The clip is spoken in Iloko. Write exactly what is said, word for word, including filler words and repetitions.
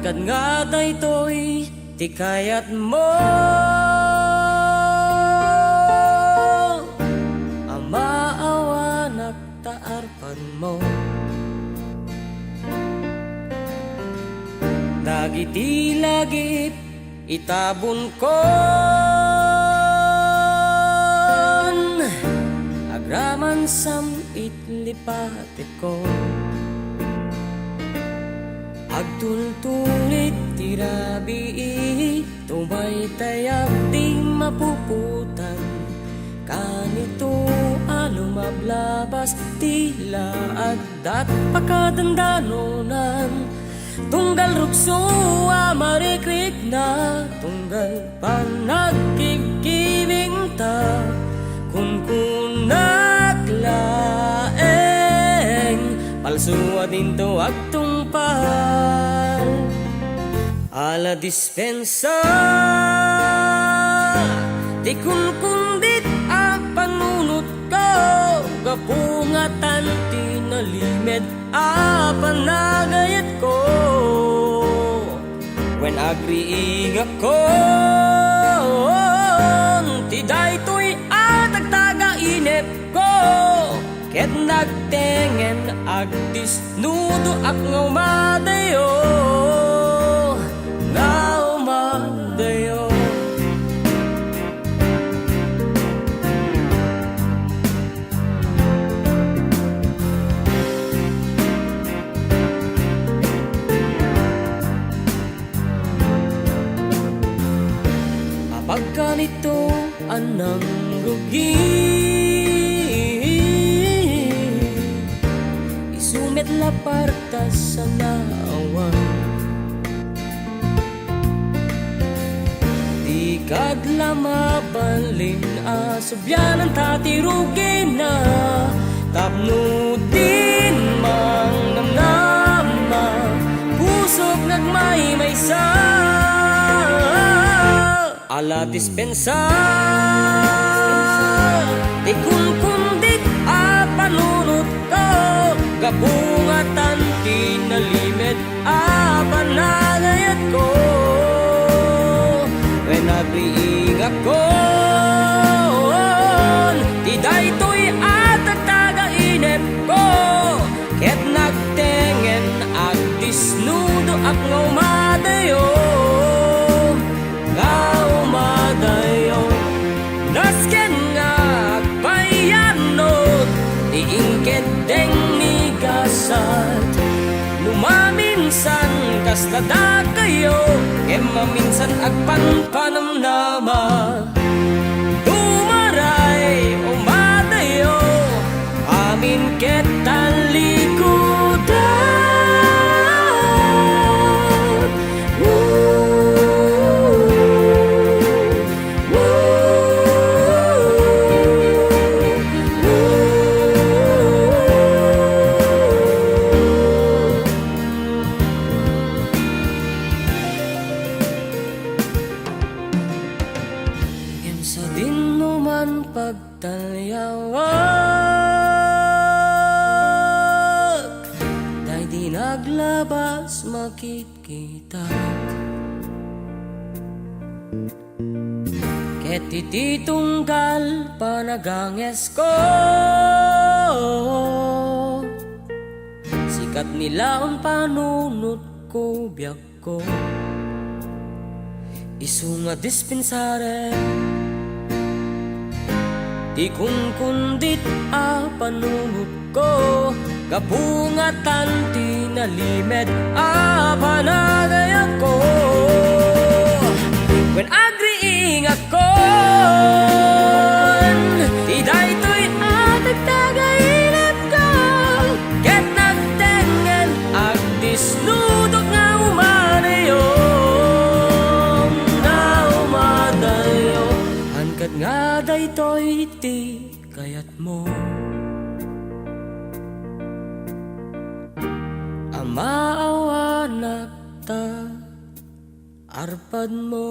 Ket nga daytoy ti kayatmo, a maawanak ta arpadmo. Dagiti lagip itabonkon, agraman sam-it lipatekon. Agtultulit ti rabii, tumaytayab ti mapuputan. Kanito a lumablabas ti laaddat pakadandanonan. Tunggal rukso a marikrikna, tunggal panagkibkibingta, kunkunak laeng, palso a dinto agtungpal. Ala dispensa ti kunkundit a panunotko, gapu nga tan ti nalimed a panagayatko. Wen agriingakon ti daytoy a tagtagainepko, ket nagtengen agdisnudoak nga umadayo, nga umadayo. Apag kanito a nangrugi, isu met la partas a naawan. Dikad la mabalin a subliananta ti rugina, tapno din mangnamnama, pusok nagmaymaysa. Ala dispensa ti kunkundit a panunotko, gapu nga tan ti nalimed a panagayatko. Wen agriingakon ti daytoy a tagtagainepko, ket nagtengen agdisnudoak nga umadayo, nga umadayo. Nasken nga agpayanod ti inkeddeng ni gasat. No maminsan kasta dakayo, ngem maminsan agpanpanamnama. Dumaray, umadayo, amin ket talikudan. Ngem sadino man pagtalyawak, daydi naglabas makitkitak. Ket iti tunggal panagangesko, sikat ni laon panunotko biag ko. Isu nga dispensaren ti kunkundit a panunotko, gapu nga tan ti nalimed a panagayatko. Wen agriingakon ti daytoy a tagtagainepko, ket nagtengen agdisnudok nga umadayo, nga umadayo. Ankat nga daytoy ti kayatmo a maawanak ta arpadmo.